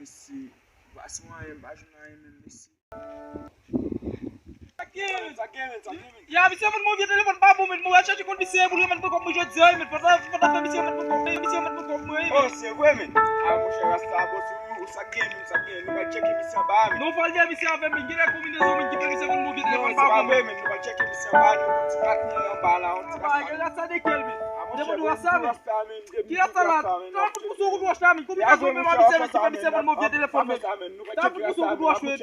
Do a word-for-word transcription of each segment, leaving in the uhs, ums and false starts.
Mesye, m pa sou anyen, m pa jwenn anyen menm, mesye. Sa gen, men? Sa gen, men? Sa gen, men? Ya, misye, men, mwen vye telefòn pa bon, men, mwen al chèche kont misye, pou l remèt mwen kòb mwen jodi a, men, fò ta, fò ta fè misye remèt mwen kòb mwen, misye remèt mwen kòb mwen, men. Oh, se vre, men. Ah, monchè, rasta, bon, sou ou, sa gen, men, sa gen, nou pral tcheke misye anba a, men. Non, fò al gen misye avè m, men, gen lè konbinezon, men, ki fè misye konn move telefòn pa bon, men. Non, se pa vre, men, nou pral tcheke misye anba a, nou, yon ti patnè anba la, yon ti rasta. Ah, gen rasta de kèl, men? Ah, monchè, bon, rasta, men. Ki rasta la? Sa fout pou sou kout wòch la, men. Konbinezon, men, misye, men, ki fè misye konn move telefòn, men. Sa fout pou sou kout wòch, men.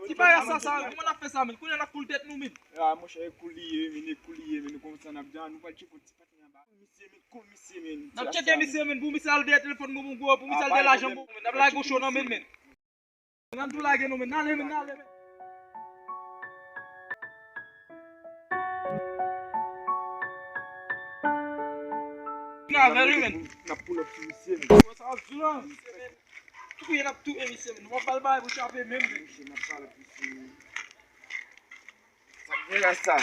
Ti bagay sa, sa, kòman n ap fè sa, men? Kounye a n ap koul tèt nou, men. Ah, monchè, e kou li ye, men, e kou li ye, men, nou konn sa n ap di, ah, nou pral tcheke yon ti patnè anba. Misye, men, kou misye, men. N ap tcheke misye, men, pou misye al dèyè telefòn mwen, bon, pou misye al dèyè lajan mwen, men. N ap lage w cho nan men, men. N ap tou lage nou, men. N ale, men, n ale, men. N avè l, wi, men. N ap pull up sou misye, men. Sa ap di la, misye, men. Tou ye n ap touye misye, men. Nou p ap ba l bagay pou chape menm, men. Misye, n ap pale ak misye, men. Sa k gen la sa?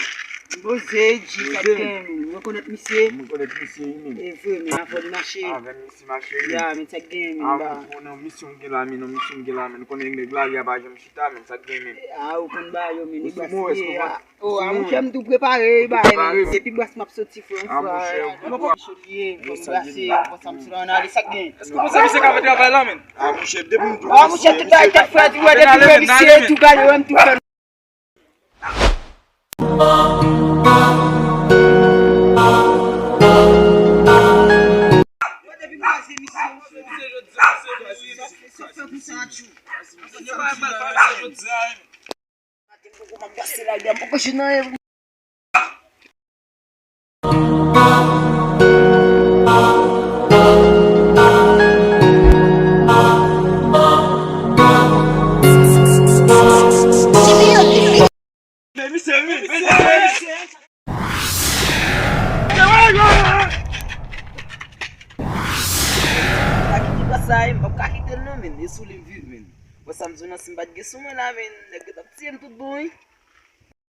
Poze, G, sa k gen, men? Ou rekonèt misye? M rekonèt misye, wi, men. E vre, men, avè w li mache. Avè m misye mache, wi. Ya, men, sa k gen, men, la? Ah, ou konnen misyon m gen la, men, non, misyon m gen la, men. Ou konnen nèg lari a pa janm chita, men, sa k gen, men. Ah, ou konn ba yo, men, li bwase a. Oh, ah, monchè, m tou prepare, ba, men. Depi bwase m ap soti fran fran. Ah, monchè, ou konn ba. Choliye, fò m brase, fò sa m sou la, n ale, sa k gen. Èske w panse misye ka fè travay la, men? Ah, monchè, depi m tou... Ah, monchè, tout bagay tèt frèt, ou wè, depi m wè misye, tou gade, wè, m tou fè. Men misye, men misye, men misye. Pa kite bòs sa, m p ap ka kite l non, men. E sou li m viv, men. Wè sa m di w nan, si m pa t gen sou mwen la, men, nèg yo t ap tiye m tout bon, wi.